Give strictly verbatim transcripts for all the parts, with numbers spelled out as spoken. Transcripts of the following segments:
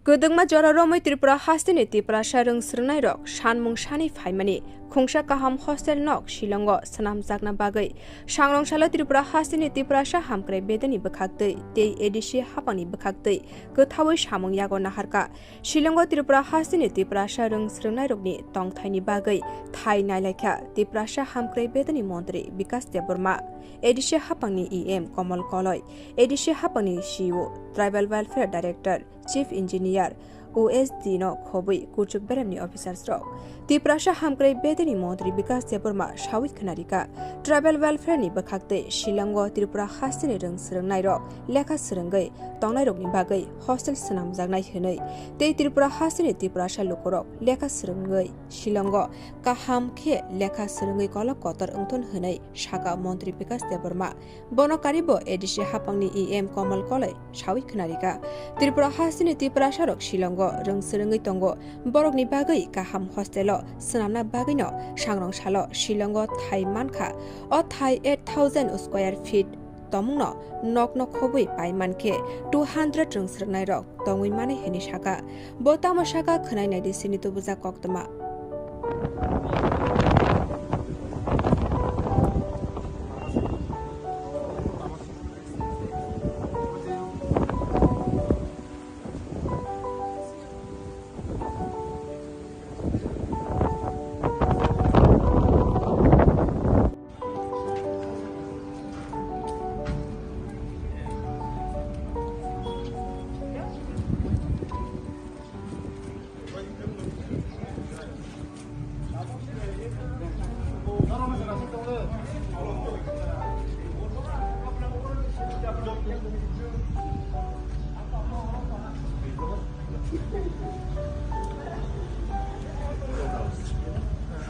Kwdwkma jora romwi Tripura hasteni Tiprasa rwng swrwngnairok sanmung sani phaimani khungsa kaham hostel nok Shillongo swnamjakna bagwi sangrong salo Tripura hasteni Tiprasa hamkrai bedeni bwkhaktwi tei A D C haphangni bwkhaktwi kwthaui samung yago naharkha. Shillongo Tripura hasteni Tiprasa rwng swrwngnairokni tongthaini bagwi thai nailaikha Tiprasa hamkrai bedeni montri Bikas Debbarma, A D C haphangni E M Komol Koloi, A D C haphangni C E O, Tribal Welfare Director, Chief Engineer, O S D no khobwi kuchuk beremni officers rok. Tiprasa hamkrai bedeni montri Bikas Debbarma sawi khwnarikha, Tribal Welfare ni bwkhaktwi Shillongo Tripura hasteni rwng swrwngnairok lekha swrwngwi tongnairokni bagwi hostel swnamjaknai hwnwi tei Tripura hasteni Tiprasa lukurok lekha swrwngwi Shillongo kaham khe lekha swrwngwi kolok kotor wngthun hwnwi sakha montri Bikas Debbarma. Bono karibo A D C haphangni E M Komol Koloi sawi khwnarikha. Tripura hasteni Tiprasarok Shillongo rwng swrwngwi tongo. Borokni bagwi kaham hostelo swnamna bagwino sangrong salo Shillongo thai mankha. O thai eight thousand square feet tongmungno nokno khobwi pai mankhe two hundred rwng swrwngnairok tongwi mani hwnwi sakha. Bo tamo sakha khwnai naidi sini tubujak koktwma.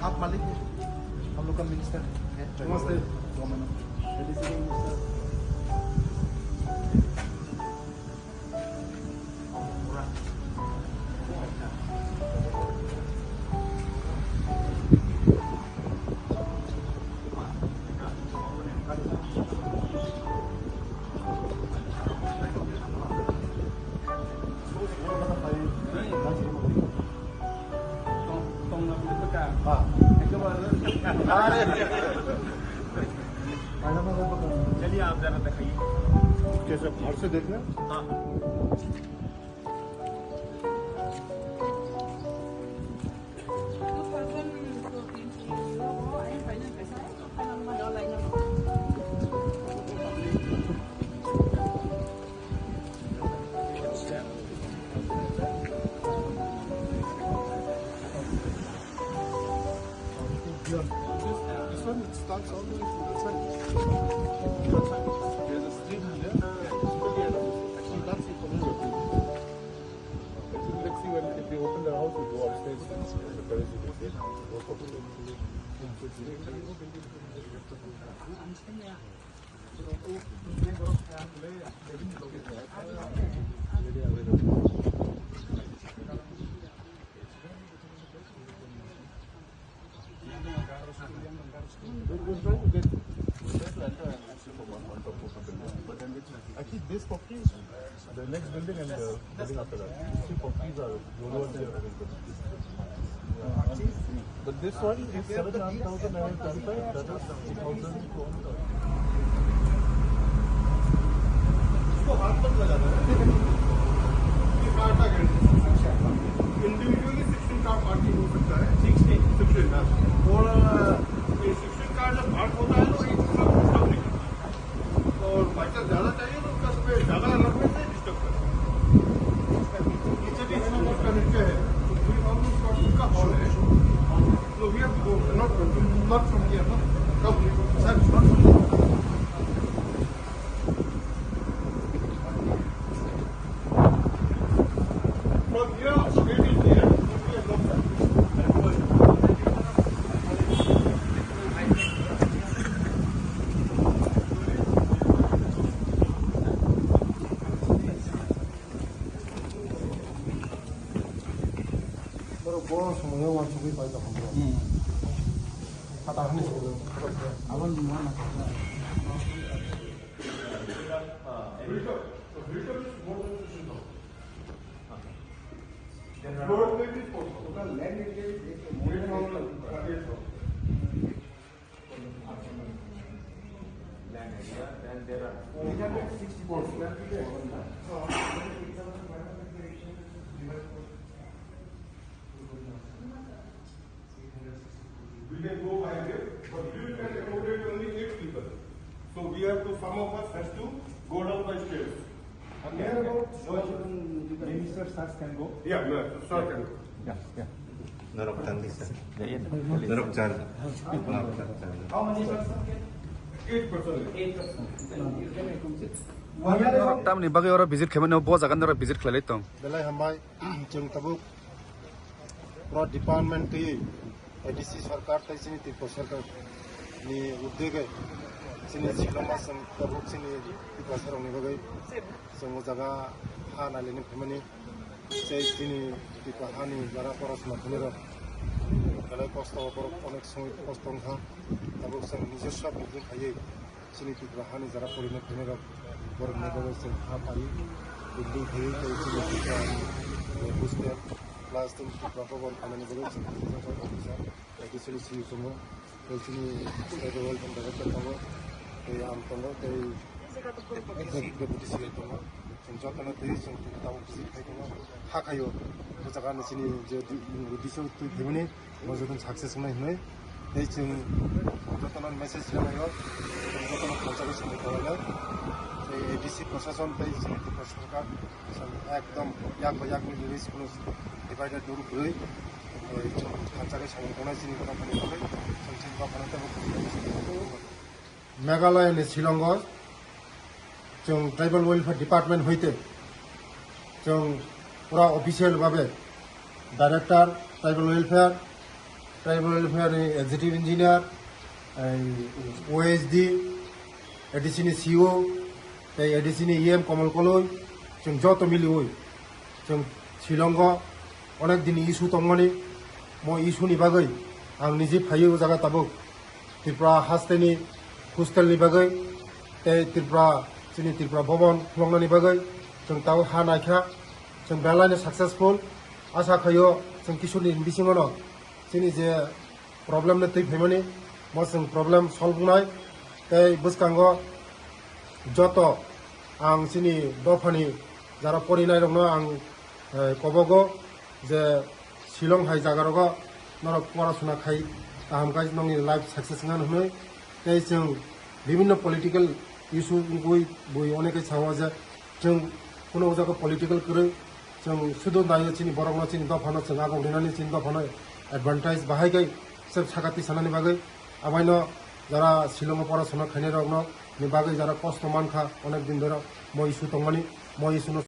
आप मालिक हैं, हम लोग का मिनिस्टर है। नमस्ते। Government of ADC के मिनिस्टर। हाँ। अरे। चलिए, आप जरा दिखाइए। कैसे बाहर से देखना? हाँ। This one, it starts all the way from the side. There's a stream here. Actually, that's it. Let's see when, if we open the house, we go upstairs. The terrace, you can see. Actually, this property is the next building and the building after that. Three properties are, you will not be available. But this one is seven thousand nine hundred thirty-five, that is two thousand two hundred. इसको हाथ मत लगाना है। ये काटना है। Individually sixteen card parking हो सकता है। Sixteen? Sixteen, हाँ। और, अ, ये sixteen card जब mark होता है, तो एक दूसरा को disturb नहीं करता। और by chance ज्यादा चाहिए तो उसका समय ज्यादा रखने से disturb करें। नीचे भी उसका नीचे है, तो three thousand square feet का hall है, तो we have to go, not, not from here, no? Come, sir, not from here. Borok bo swmai o uansugwi pai tongkha borok. Hmm. Phatar hwnwi se borok. Abo ni mwana. Floor plate is possible. Total land area is more than eight thousand square feet. Land area, then there are four floors. We can go by lift, but lift can accommodate only eight people. So we have to, some of us has to go down by stairs. Where about, uh, Minister sir can go? Yeah, no, sir can go. Yeah, yeah. Norok tangdi sir. Yeah, yeah. Norok chan. Norok chan. How many person can? Eight person. Eight person. Norok tamni bagwi oro visit khaimani, bo jaga norok visit khlailai tong. Belai hambai, chwng tabuk pro department twi A D C sarkar tei chini Tripura sarkar ni uddege chini Shillong ma chwng tabuk chini Tiprasa rokni bagwi chwng o jaga ha nailini phaimani. Tei chini Tripura hani jara porasona khainai rok belai kosto, borok onek somoi kosto wngkha. Tabuk chwng nijoswa building khaiwi chini Tripura hani jara porina khainai rok borokni bagwi chwng ha pai building khaiwi tei chini Tripura hani hostel plus chini Tripura bhaban khainani bagwi chwng officer. Tei chini C E O tongo, tei chini state welfare director tongo, tei ang tongo, tei deputy C E O tongo. Chwng jotono tei chwng tabuk visit khai tongo. Ha khaio, o jaga ni chini je di-, uddesho twi phaimani, bo jotono success wngnai hwnwi. Tei chwng jotono message rwlaio, chwng jotono khalchagwi samung khlaio. Tei A D C prosason tei chini Tripura sarkar, chwng ekdom yak bai yak ni release kuno divided rw kwrwi. Chwng khalchagwi samung tongnai chini dophani bagwi, chwng chini dophano teibo. Meghalaya ni Shillong o chwng Tribal Welfare Department hoite chwng pura official babe Director Tribal Welfare, Tribal Welfare ni Executive Engineer, ei, O S D, A D C ni C E O, tei A D C ni E M Komol Koloi, chwng joto miliwi chwng Shillong o onek din issue tongmani, mo issue ni bagwi ang niji phaiwi o jaga tabuk Tripura hasteni hostel ni bagwi tei Tripura, chini Tripura bhaban khuloknani bagwi chwng tabuk ha naikha, chwng belai no successful. Asa khaio chwng Kishorni bisingo no chini je problem no twi phaimani, mo chwng problem solve wngnai. Tei bwskango joto ang chini dophani jara porinai rokno ang, eh, kobogo je Shillong hai jaga rogo norok porasona khai kaham khai nongni life success wngna hwnwi. Tei chwng bibinno political issue wngwi bui onekhe sao je chwng kuno o jaga political kwrwi. Chwng sudu naio chini borokno, chini dophano chwng agok rinani, chini dophano advantage bahai kai chwng sakati sanani bagwi. Abaino jara Shillongo porasona khainai rokno ni bagwi jara kosto mankha onek din dhoro, mo issue tongmani, mo issue no